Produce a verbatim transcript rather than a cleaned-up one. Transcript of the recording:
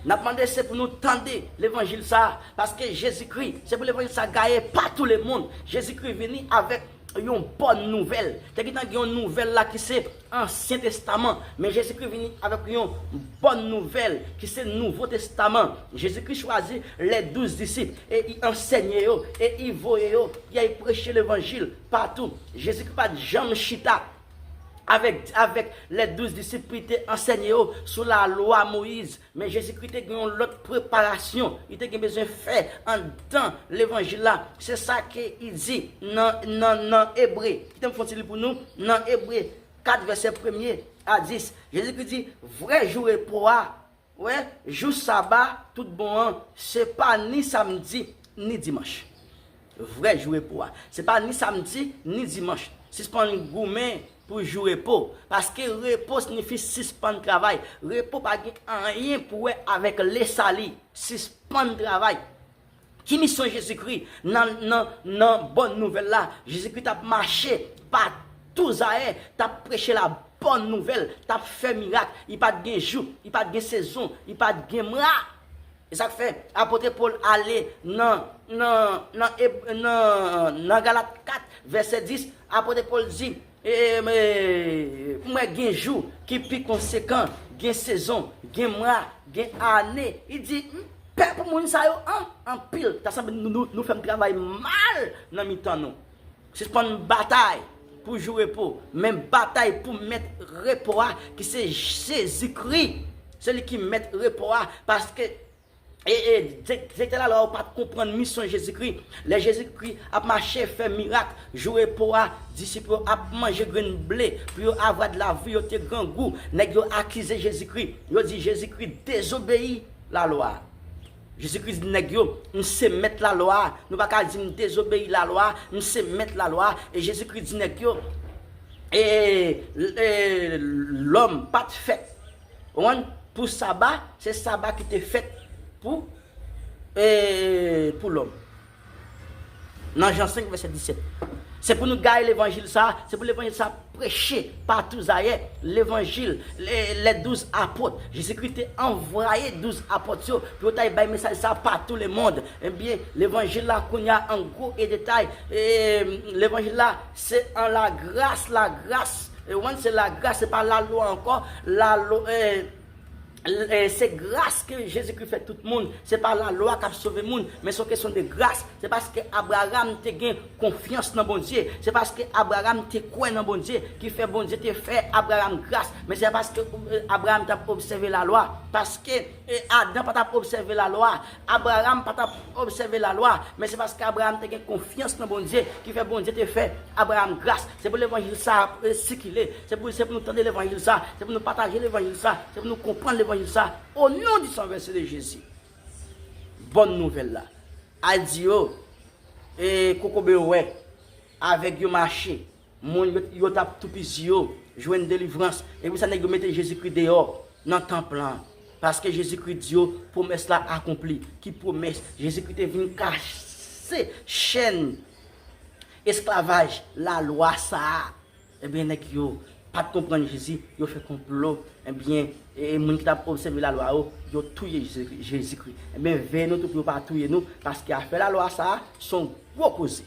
N ap mande se pou nou tande levanjil sa a, paske Jezikri, se pou levanjil sa a gaye patou lemonn. Jezikri vini avèk yon bòn nouvèl. Te gentan gen yon nouvèl la ki se Ansyen Testaman, men Jezikri vini avèk yon bòn nouvèl ki se Nouvo Testaman. Jezikri chwazi lè douz disip e i ansèye yo, e i voye yo, y al preche levanjil patou. Jezikri pa t janm chita avèk, avèk lè douz disip pou l te ansèye yo sou lalwa Moyiz. Men Jezikri te gen yon lòt preparasyon li te gen bezwen fè anndan levanjil la. Se sa ke i di nan, nan, nan Ebre. Kite m fè yon ti li pou nou. Nan Ebre kat, vèsè premye a dis, Jezikri di, vrè jou repo a, wè, jou saba tout bon an, se pa ni samdi, ni dimanch. Vrè jou repo a, se pa ni samdi, ni dimanch. Sispann goumen pou jou repo, paske repo siyifi sispann travay. Repo pa gen anyen pou wè avèk lesali. Sispann travay. Ki misyon Jezikri nan, nan, nan bòn nouvèl la? Jezikri t ap mache pa touzayè, t ap preche la bòn nouvèl, t ap fè mirak. Li pa t gen jou, li pa t gen sezon, li pa t gen mwa. E sa k fè apot Pòl ale nan, nan, nan, Eb- nan, nan Galat kat, vèsè dis, apot Pòl di, e, e, m wè gen jou ki pi konsekan, gen sezon, gen mwa, gen ane. Li di, m pè pou moun sa yo an, anpil. Ta sanble nou, nou, nou fè m travay mal nan mitan nou. Sispann batay pou jou repo, men batay pou mèt repo a, ki se Jezikri. Se li ki mèt repo a, paske, e, e, di- direktè lalwa yo pa t konprann misyon Jezikri. Lè Jezikri ap mache fè mirak, jou repo a, disip yo ap manje grenn ble pou yo avwad lavi yo te grangou. Nèg yo akize Jezikri. Yo di Jezikri dezobeyi lalwa. Jezikri di nèg yo, m se mèt lalwa a. Nou pa ka di m dezobeyi lalwa a, m se mèt lalwa a. E Jezikri di nèg yo, e, e, lòm pa t fèt. Ou konprann? Pou saba, se saba ki te fèt pou, e, pou lòm. Nan Jan senk, vèsè disèt. Se pou nou gaye levanjil sa a, se pou levanjil sa a preche patou zayè, levanjil, lè, lè douz apot. Jezikri te anvwaye douz apot yo pou yo t al bay mesaj sa a patou lemonn. Ebyen, levanjil la kounye a an gwo e detay, e, levanjil la se an lagras, lagras, e, ou konprann, se lagras, se pa lalwa ankò, lalwa, e, E, se gras ke Jezikri fè tout moun. Se pa lalwa k ap sove moun, men se yon kesyon de gras. Se paske Abraram te gen konfyans nan Bondye. Se paske Abraram te kwè nan Bondye ki fè Bondye te fè Abraram gras. Men se paske, e, Abraram t ap obsève lalwa. Paske, e, Adan pa t ap obsève lalwa. Abraram pa t ap obsève lalwa, men se paske Abraram te gen konfyans nan Bondye ki fè Bondye te fè Abraram gras. Se pou levanjil sa a, e, sikile. Se pou, se pou nou tande levanjil sa a. Se pou nou pataje levanjil sa a. Se pou nou konprann levanjil sa a. O non di san vèse de Jezi. Bòn nouvèl la. Al di yo, e, kokobe yo wè, avèg yo mache. Moun yo, yo t ap toupizi yo jwenn delivrans. Epi sa, nèg yo mete Jezikri deyò nan tanp lan. Paske Jezikri di yo, pwomès la akonpli. Ki pwomès? Jezikri te vin kase chèn esklavaj lalwa sa a. Ebyen, nèg yo pa t konprann Jezi, yo fè konplo. Ebyen, e, e moun ki t ap obsève lalwa yo, yo touye Jezi- Jezikri. Ebyen, veye nou tou pou yo pa touye nou, paske afè lalwa sa a, se yon gwo koze.